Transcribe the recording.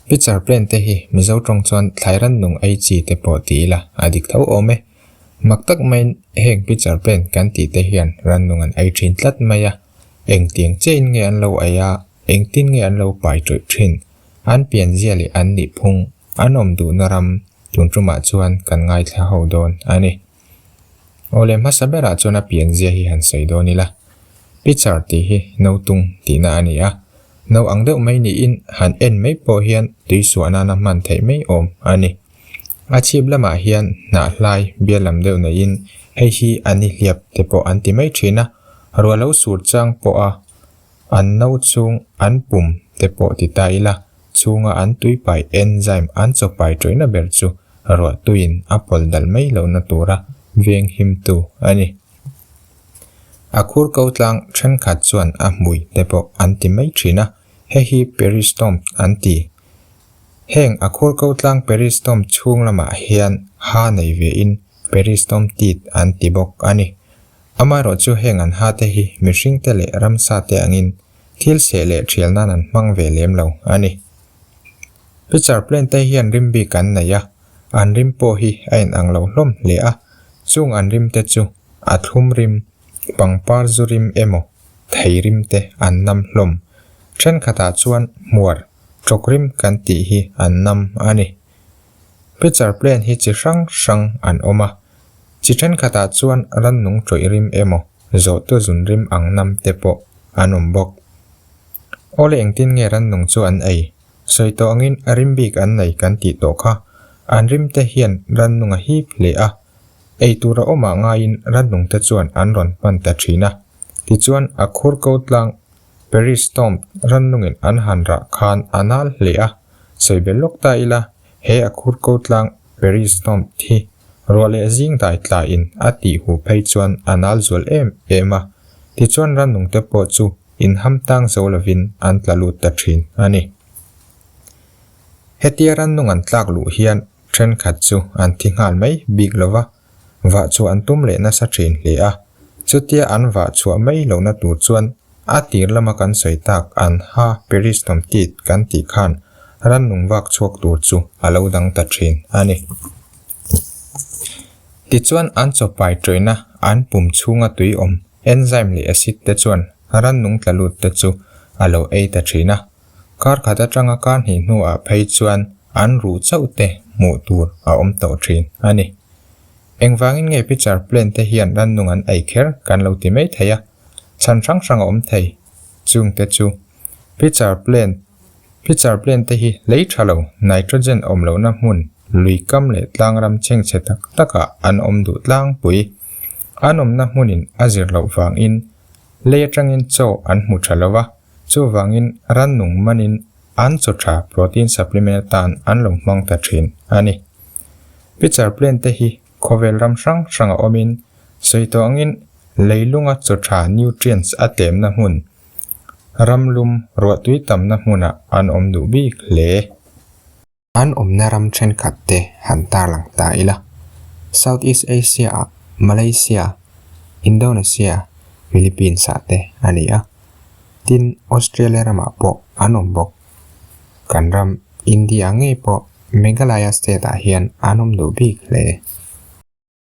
Pitcher plant te hi Mizo tawng chuan thlai rannung ei chi te pawh ti ila a dik tho awm e. Mak tak maiin heng pitcher plant kan tih te hian rannung an ei thin tlat mai a. Engtiang chiahin nge an lo ei a, engtin nge an lo pai tawih thin? An pianzia leh an nihphung, an awm duhna ram tun tumah chuan kan ngaithla ho dawn a ni. Awle hmasa berah chuan a pianzia hi han sawi dawn ila. Pitcher tih hi no tung tihna a ni a, no ang deuh mai niin han en mai pawh hian tui suah nana hman theih mai awm a ni. A chhip lamah hian hnah hlai bial lam deuh neiin hei hi a ni hliap te pawh an ti mai thin a, ruah lo sur chang pawha an no chhung an pum te pawh ti ta ila chhunga an tui pai enzyme an chaw pai tawihna ber chu ruah tuiin a pawlh dal mai lohna tura veng himtu a ni. A khur ko tlang thenkhat chuan a hmui te pawh an ti mai thin a, hei hi peristome an ti. Heng a khur ko tlang peristome chhung lamah hian ha nei ve in peristome teeth an ti bawk a ni. Amaherawh chu heng an ha te hi mihring te leh ramsa te angin thil seh leh thial nan an hmang ve lem lo a ni. Pitcher plant te hian rim bik an nei a, an rim pawh hi a inang lo hlawm hle a, chung an rim te chu a thlum rim, pangpar zu rim emaw thei rim te an nam hlawm. Thenkhatah chuan hmuar, tawk rim kan tih hi an nam a ni. Pitcher plant hi chi hrang hrang an awm a, chi thenkhatah chuan rannung tawih rim emaw zawhtu zun rim ang nam te pawh an awm bawk. Awle engtin nge rannung chu an ei? Sawi tawh angin rim bik an nei kan tih tawh kha. An rim te hian rannung a hip hle a, ei tur a awmah ngaiin rannung te chuan an rawn hman ta thin a. Tichuan a khur ko tlang Peristomp rannungin an han rah khan a nal hle a, sawi bel lawk ta ila he a khur ko tlang Peristomp hi ruah leh zing dai tlaiin a tih huh phei chuan a nal zual em em a, tichuan rannung te pawh chu inham tang zo lovin an tla lut ta thin a ni. Hetia rannung an tlak luh hian thenkhat chu an thi nghal mai bik lova, vah chhuah an tum leh nasa thin hle a. Chutia an vah chhuah mai lohna tur chuan a tir lama kan sawi tak an ha peristom teeth kan tih khan rannung vak chhuak tur chu a lo dang ta thin a ni. Tichuan an chawpai tawihna an pum chhunga tui awm Enzyme leh acid te chuan rannung tla lut te chu a lo ei ta thin a, kar khat atanga kar hnih hnuah phei chuan an ruh chauh te hmuh tur a awm tawh thin a ni. Engvangin nge pitcher plant te hian rannung an ei kher kan lo ti mai thei a, chhan hrang hrang a awm thei. Chung te chu pitcher plant Pitcher plant te hi lei tha lo, nitrogen awm lohna hmun, lui kam leh tlang ram chhengchhe tak takah an awm duh tlangpui. An awmna hmunin a zir loh vangin lei atangin chaw an hmu tha lo va, chuvangin rannung manin an chaw tha protein supplement atan an lo hmang ta thin a ni. Pitcher plant te hi khawvel ram hrang hranga awmin sawi tawh angin leilunga chaw tha nutrients a tlemna hmun, Ram lum ruahtui tamna hmunah an awm duh bik hle. An awmna ram thenkhat te han tarlang ta ila. South East Asia ah Malaysia, Indonesia, Philippines ah te a ni a. Tin, Australia ramah pawh an awm bawk. Kan ram India ngei pawh Meghalaya state ah hian an awm duh bik hle.